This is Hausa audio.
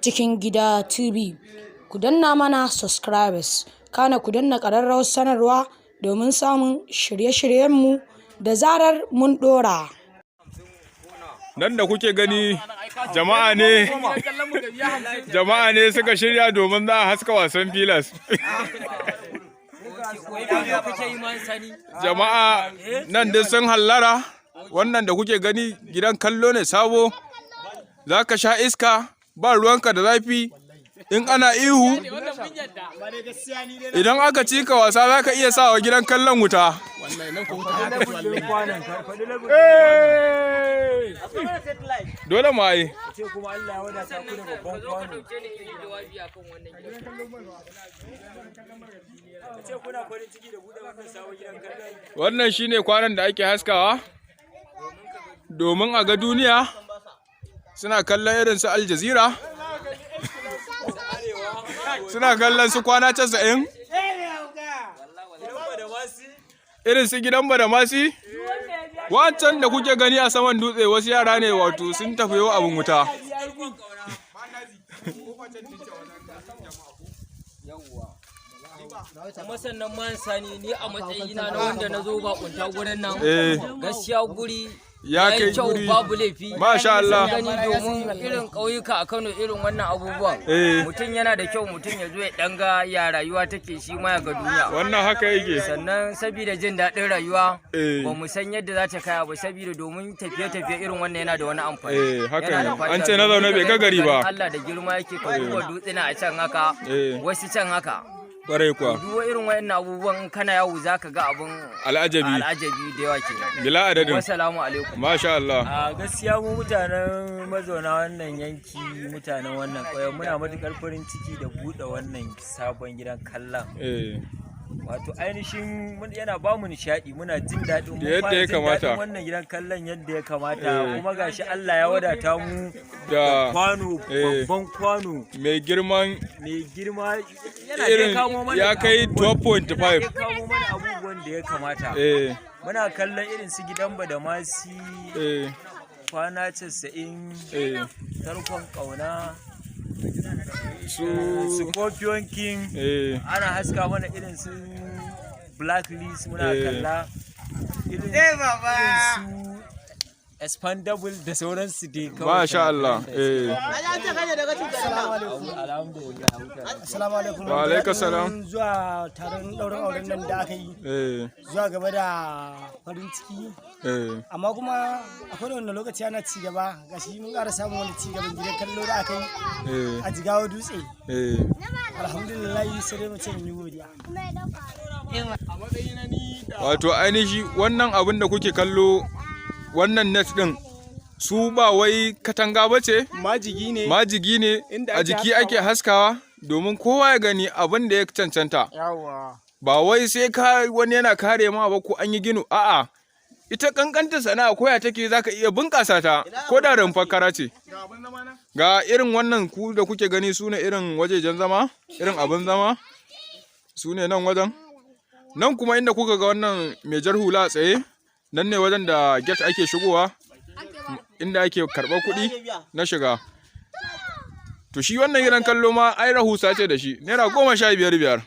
Cikin Gida TV. Ku danna mana subscribers, kana ku danna ƙararrawar sanarwa domin samun shirye-shiryenmu da zarar mun ɗora. Nan da kuke gani jama'a ne, jama'a ne suka shirya domin za a haska wasan filas. Jama'a nan duk sun hallara. Wannan da kuke gani gidan kallo ne sabo. Za ka sha iska, ba ruwanka da zafi. In ana ihu, idan aka cika wasa, za ka iya sawa gidan kallon wuta. Dole ma yi. Ce kuma Allah ya wadata ku da babban kwano. Ce kuna farin ciki da buɗe wannan sabon gidan kallon. Wannan shine kwanon da ake haskawa domin a ga duniya. Suna kallon irin su Al Jazeera. Suna kallon su Kwana 90. Irin su Gidan Badamasi. Wancan da kuke gani a saman dutse wasu yara ne, wato sun tafi yau abin wuta. Kuma sannan man sani, ni a matsayina na wanda na zo bakunta gurin nan, gaskiya guri Ya yayi kai kyau, guri. babu laifi. Masha Allah. Sun gani, domin irin ƙauyuka a Kano, irin wannan abubuwan, mutum yana da kyau mutum ya zo ya ɗanga ya rayuwa take, shi ma ya ga duniya. Wannan haka yake. Sannan saboda jin daɗin rayuwa, ba mu san yadda za ta kaya ba, saboda domin tafiye-tafiye irin wannan yana da wani amfani. Eh, haka Yana da ne. fa'ida An ce na domin zaune bai ka ga gari ba. Allah da girma yake, ka duba dutsuna a can haka, wasu can haka. Kwarai kuwa. Duk irin wayannan abubuwan, in kana yawo zaka ga abun Al'ajabi. al'ajabi da yawa kenan. Bila adadin. Wassalamu alaikum. Masha Allah. A gaskiya mu mutanen mazauna wannan yanki, mutanen wannan ƙauyen, muna matuƙar farin ciki da buɗe wannan sabon gidan kallon. Wato ainihin yana ba mu nishaɗi, muna jin daɗin, mun Yadda fara ya jin kamata. daɗin wannan gidan kallon yadda ya kamata. Kuma gashi Allah ya wadata mu Da kwano, babban kwano mai girman mai girma, yana dai irin kamo mana ya kai yana 12.5. dai kamo mana abubuwan da ya kamata. Muna kallon irin su Gidan Badamasi, Kwana 90, Tarkon Ƙauna, Su Scorpion King. Ana haska mana irin su Blacklist, muna kalla irin su Expendable da sauransu dai kawai. Masha Allah. Alhamdulillah. Assalamu alaikum. Wa alaikum salam. Zuwa taron ɗaurin auren nan da aka yi zuwa gaba da farin ciki. Amma kuma akwai wani lokaci ana ci gaba, gashi mun ƙara samun wani ci gaban gidan kallo da aka yi a Jigawa Dutse. Alhamdulillah, sai dai mu ce mun yi godiya. Wato ainihi wannan abin da kuke kallo, wannan net din, su ba wai katanga ba ce? Majigi ne. Majigi ne. Inda A ake jiki ake haskawa domin kowa ya gani abin da ya cancanta. Ba wai sai ka wani yana kare ma ba ko an yi ginu, a'a. Ita kankanta sana'a koya take, zaka iya bunƙasa ta ko da rumfar kara ce. Ga irin wannan ku da kuke gani, su ne irin wajejen zama, irin abin zama su ne nan wajen. Nan kuma inda kuka ga wannan mai jar hula a tsaye, nan ne wajen da gate ake shigowa, inda ake karɓar kuɗi na shiga. To shi wannan gidan kallo ma ai rahusa ce da shi, naira 15 biyar.